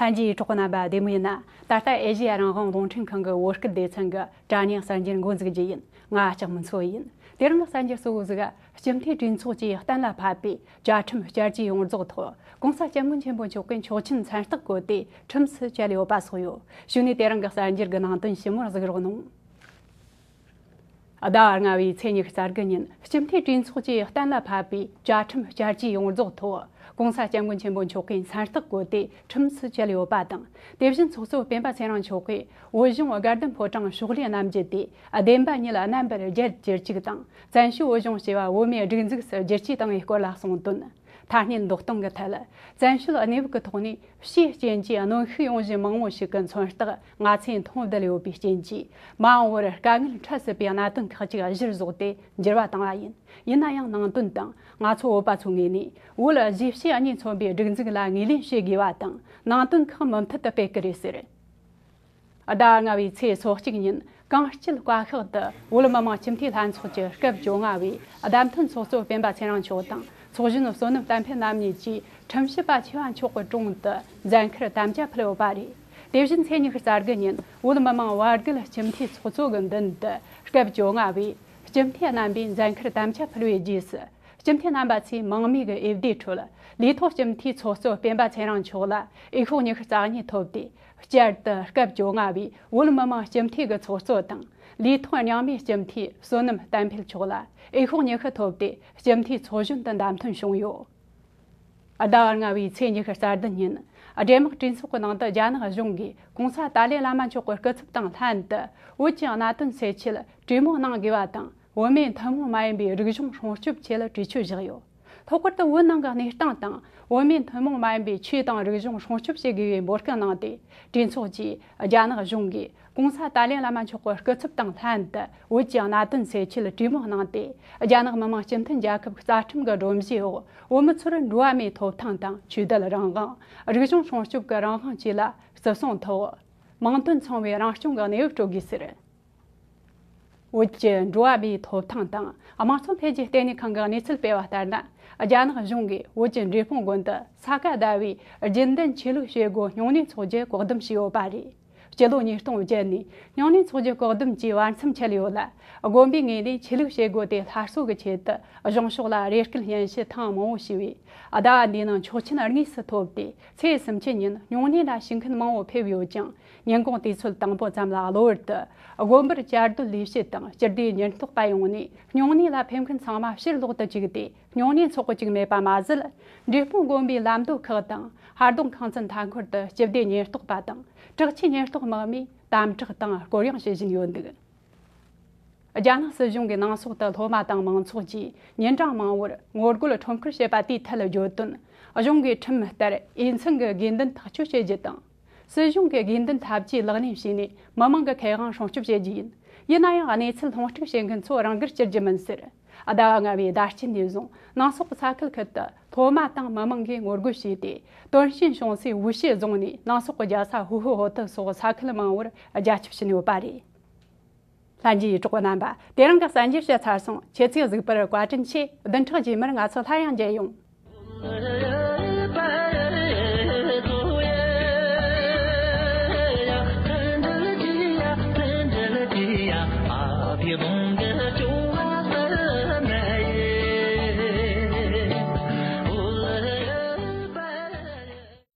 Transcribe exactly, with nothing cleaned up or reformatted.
ལྷན་རྒྱས་གྲོགས་པོ་རྣམ་པ་བདེ་མོ་ཡིན་ན། ད་ལྟ་ཨེ་ཤེ་ཡ་རང་དབང་རླུང་འཕྲིན་ཁང་གི་བོད་སྐད་སྡེ་ཚན་གྱི་དྲ་བརྙན་གསར་འགྱུར་འགོ་འཛུགས་རྒྱུ་ཡིན། ང་ལྕགས་མོ་མཚོ་ཡིན། དེ་རིང་གི་གསར་འགྱུར་གཙོ་བོ་ཟིག་སྤྱི་འཐུས་གྲོས་ཚོགས་ཀྱིས་གཏན་ལ་ཕབ་པའི་བཅའ་ཁྲིམས་བསྐྱར་བཅོས་ཡོངས་རྫོགས་ཐོག་༸གོང་ས་༸སྐྱབས་མགོན་ཆེན་པོ་མཆོག་གིས་ཆོག་མཆན་མཚན་རྟགས་བཀོད་དེ་ཁྲིམས་སུ་བཅད་ཡོད་པ་སོགས་ཡོད། གཞུག་ནས་དེ་རིང་གི་གསར་འགྱུར་གྱི་ནང་དོན་ཞིབ་མོར་གཟིགས་རོགས་གནང་། ཟླ་བ་ལྔ་བའི་ཚེས་ཉི་ཤུ་རྩ་དགུ་ཉིན་སྤྱི་འཐུས་གྲོས་ཚོགས་ཀྱིས་གཏན་ལ་ཕབ་པའི་བཅའ་ཁྲིམས་བསྐྱར་བཅོས་ཡོངས་རྫོགས་ཐོག་༸གོང་ས་༸སྐྱབས་མགོན་ཆེན་པོ་མཆོག་གིས་མཚན་རྟགས་བཀོད་དེ་ཁྲིམས་སུ་བཅད་ཡོད་པ་དང་། དེ་བཞིན་ཚོགས་གཙོ་སྤེན་པ་ཚེ་རིང་མཆོག་གིས་བོད་གཞུང་དགའ་ལྡན་ཕོ་བྲང་ཕྱོགས་ལྷུང་རྣམ་བརྒྱད་དེ་བདེན་པ་ཉིད་རྣམ་པར་རྒྱལ་གྱུར་ཅིག་དང་། བཙན་བྱོལ་བོད་གཞུང་ཞེས་པ་བོད་མིའི་སྒྲིག་འཛུགས་སུ་བསྒྱུར་བཅོས་བཏང་བའི་སྐོར་ལ་གསུངས་དོན། ཐ་སྙད་འདོགས་སྟངས་ཀྱི་ཐད། བཙན་བྱོལ་གནས་བབ་ཀྱི་ཐོག་ནས་ཕྱིའི་རྐྱེན་གྱིས་གནོན་ཤུགས་ཡོང་བཞིན་མང་བོ་ཞིག་གི་མཚོན་རྟགས་ང་ཚོས་མཐོང་བསྡད་ཡོད་པའི་རྐྱེན་གྱིས། མ་འོངས་པར་དཀའ་ངལ་འཕྲད་སྲིད་པའི་གནད་དོན་ཁག་ཅིག་གཞིར་བཟུང་སྟེ་འགྱུར་བ་བཏང་བ་ཡིན། ཡིན་ན་ཡང་ནང་དོན་དང་ང་ཚོ་བོད་པ་ཚོའི་ངོས་ནས་བོད་གཞིས་བྱེས་གཉིས་མཚོན་པའི་སྒྲིག་འཛུགས་ལ་ངོས་ལེན་བྱེད་དགོས་པ་དང་། ནང་དོན་ཁག་མུ་མཐུད་དུ་སྤེལ་གི་རེད་ཟེར། ཟླ་བ་ལྔ་བའི་ཚེས་སོ་གཅིག་ཉིན་གངས་སྐྱིད་བཀའ་ཤག་ཏུ་བོད་མི་མང་སྤྱི་འཐུས་ལྷན་ཚོགས་ཀྱི་སྐབས་བཅོ་ལྔ་བའི་བདམས་ཐོན་ཚོགས་གཙོ་སྤེན་པ་ཚེ་རིང་མཆོག་དང་ཚོགས་གཞོན་བསོད་ནམས་བསྟན་འཕེལ་རྣམ་གཉིས་ཀྱིས་ཁྲིམས་ཞིབ་པ་ཆེ་བ་མཆོག་གི་དྲུང་དུ་མཛད་ཁར་དམ་བཅའ་ཕུལ་ཡོད་པ་རེད། དེ་བཞིན་ཚེས་ཉི་ཤུ་རྩ་དགུ་ཉིན་བོད་མི་མང་བར་བརྒལ་སྤྱི་འཐུས་ཚོགས་གཙོ་གི་མདུན་དུ་སྐབས་བཅོ་ལྔ་བའི་སྤྱི་འཐུས་རྣམ་པས་མཛད་ཁར་དམ་བཅའ་ཕུལ་བའི་རྗེས་སུ། སྤྱི་འཐུས་རྣམ་པ་ཚོས་མང་མོས་ཀྱི་འོས་བསྡུའི་ཁྲོད་ལས་ཐོག་སྤྱི་འཐུས་ཚོགས་གཙོ་སྤེན་པ་ཚེ་རིང་མཆོག་ལ་འོས་ཤོག་ཉི་ཤུ་རྩ་གཉིས་ཐོབ་སྟེ། བསྐྱར་དུ་སྐབས་བཅོ་ལྔ་བའི་བོད་མི་མང་སྤྱི་འཐུས་ཀྱི་ཚོགས་གཙོ་དང་། ལས་ཐོག་རྙིང་མའི་སྤྱི་འཐུས་བསོད་ནམས་བསྟན་འཕེལ་མཆོག་ལ་འོས་ཤོག་ཉི་ཤུ་ཐོབ་སྟེ་སྤྱི་འཐུས་ཚོགས་གཞོན་དུ་བདམས་ཐོན་བྱུང་ཡོད། ཟླ་བ་ལྔ་བའི་ཚེས་ཉི་ཤུ་རྩ་བདུན་ཉིན། སྦྲེལ་དམག་གྲོས་ཚོགས་ཀྱི་ནང་དུ་རྒྱ་ནག་གཞུང་གིས་༸གོང་ས་ཏཱ་ལའི་བླ་མ་མཆོག་གི་སྐུ་ཚབ་དང་ལྷན་དུ་བོད་ཀྱི་གནད་དོན་སེལ་ཆེད་གྲོས་མོལ་གནང་དགོས་པ་དང་། བོད་མིའི་ཐུན་མོང་མ་ཡིན་པའི་རིག་གཞུང་སྲུང་སྐྱོབ་ཆེད་གྲོས་ཆོད་བཞག་ཡོད། ལྷག་པར་དུ་བོད་ནང་གི་གནས་སྟངས་དང་། བོད་མིའི་ཐུན་མོང་མ་ཡིན་པའི་ཆོས་དང་རིག་གཞུང་སྲུང་སྐྱོབ་བྱེད་དགོས་པའི་འབོད་སྐུལ་གནང་སྟེ། གྲོས་ཚོགས་ཀྱིས་རྒྱ་ནག་གཞུང་གིས་༸གོང་ས་ཏཱ་ལའི་བླ་མ་མཆོག་གི་སྐུ་ཚབ་དང་ལྷན་དུ་བོད་ཀྱི་གནད་དོན་སེལ་ཆེད་གྲོས་མོལ་གནང་སྟེ། རྒྱ་ནག་མི་དམངས་སྤྱི་མཐུན་རྒྱལ་ཁབ་རྩ་ཁྲིམས་ཀྱི་སྒྲོམ་གཞིའི་འོག་བོད་མི་ཚོར་འགྲོ་བ་མིའི་ཐོབ་ཐང་དང་། ཆོས་དད་རང་དབང་། རིག་གཞུང་སྲུང་སྐྱོབ་ཀྱི་རང་དབང་བཅས་ལ་བརྩི་སྲུང་ཐོག་མིང་དོན་མཚུངས་པའི་རང་སྐྱོང་གི་གནས་བབ་སྤྲོད་དགོས་ཟེར། བོད་ཀྱི་འགྲོ་བ་མིའི་ཐོབ་ཐང་དང་དམངས་གཙོ་འཕེལ་རྒྱས་ལྟེ་གནས་ཁང་གི་གནས་ཚུལ་སྤེལ་བ་ལྟར་ན། རྒྱ་ནག་གཞུང་གིས་བོད་ཀྱི་འབྲས་སྤུངས་དགོན་དུ་ས་ག་ཟླ་བའི་རྒྱུན་ལྡན་ཆོས་ལུགས་བྱེད་སྒོ་སྨྱུང་གནས་འཚོགས་རྒྱུ་བཀག་སྡོམ་བྱས་ཡོད་པ་རེད། སྤྱི་ལོ་ཉིས་སྟོང་བརྒྱད་ནས་སྨྱུང་གནས་འཚོགས་རྒྱུ་བཀག་སྡོམ་གྱི་བར་མཚམས་ཆད་ཡོད་ལ། དགོན་པའི་ངོས་ནས་ཆོས་ལུགས་བྱེད་སྒོ་དེ་སླར་གསོ་གི་ཆེད་དུ་གཞུང་ཕྱོགས་ལ་རེ་སྐུལ་སྙན་ཞུ་ཐེངས་མང་བོ་ཞུས་པས། ཟླ་བ་འདིའི་ནང་ཆོག་མཆན་དངོས་སུ་ཐོབ་སྟེ། ཚེས་སུམ་ཅུ་ཉིན་སྨྱུང་གནས་ལ་ཞུགས་མཁན་མང་བོ་ཕེབས་ཡོད་ཀྱང་། ཉིན་གུང་དུས་ཚོད་དང་པོ་ཙམ་ལ་གློ་བུར་དུ་དགོན་པར་བཅའ་སྡོད་ལས་བྱེད་དང་སྤྱི་བདེ་ཉེན་རྟོག་པ་ཡོང་ནས། སྨྱུང་གནས་ལ་ཕེབས་མཁན་ཚང་མ་ཕྱིར་ལོག་ཏུ་བཅུག་སྟེ། སྨྱུང་གནས་འཚོགས་གི་བཅུག་མེད་པ་མ་ཟད། འབྲས་སྤུངས་དགོན་པའི་ལམ་མདོ་ཁག་དང་། ཧར་གདོང་ཁང་ཚན་མཐའ་འཁོར་དུ་སྤྱི་བདེ་ཉེན་རྟོག་པ་དང་། དྲག་ཆས་ཉེན་རྟོག་དམག་མིས་དམ་དྲག་དང་སྐོར་གཡེང་བྱེད་བཞིན་ཡོད་འདུག་རྒྱ་ནག་སྲིད་གཞུང་གིས་ནང་སོག་ཏུ་སློབ་མ་དང་མང་ཚོགས་ཀྱིས་ཉིན་གྲངས་མང་བོར་ངོ་རྒོལ་ཁྲོམ་སྐོར་བྱེད་པ་དེའི་ཐད་བརྗོད་དོན། གཞུང་གི་ཁྲིམས་ལྟར་འོས་འཚམ་གྱི་དགོས་འདུན་ཐག་གཅོད་བྱེད་རྒྱུ་དང་། སྲིད་གཞུང་གི་དགོས་འདུན་ཐབས་ཇུས་ལག་ལེན་བྱས་ནས་མི་མང་གི་ཁེ་དབང་སྲུང་སྐྱོབ་བྱེད་རྒྱུ་ཡིན། ཡིན་ན་ཡང་གནས་ཚུལ་སློང་རྟོག་བྱེད་མཁན་ཚོ་རང་དགར་གྱུར་རྒྱུ་མིན་ཟེར། ཟླ་བ་ལྔ་བའི་ཟླ་དཀྱིལ་ནས་བཟུང་ནང་སོག་གི་ས་ཁུལ་ཁག་ཏུ་སློབ་མ་དང་མི་མང་གིས་ངོ་རྒོལ་བྱས་ཏེ། ཏོན་ཧྲིན་གཤོང་སའི་ཝུ་ཤེ་རྫོང་ནས་ནང་སོག་གི་རྒྱལ་ས་ཧུ་ཧུ་ཧོ་ཏི་སོགས་ས་ཁུལ་མང་བོར་རྒྱ་ཁྱབ་ཕྱིན་ཡོད་པ་རེད། ལྷན་རྒྱས་གྲོགས་པོ་རྣམ་པ། དེ་རིང་གི་གསར་འགྱུར་བཤད་ཚར་སོང་། ཁྱེད་ཚོས་གཟིགས་པར་བཀའ་དྲིན་ཆེ། བདུན་ཕྲག་རྗེས་མར་ང་ཚོ་སླར་ཡང་མཇལ་ཡོང་།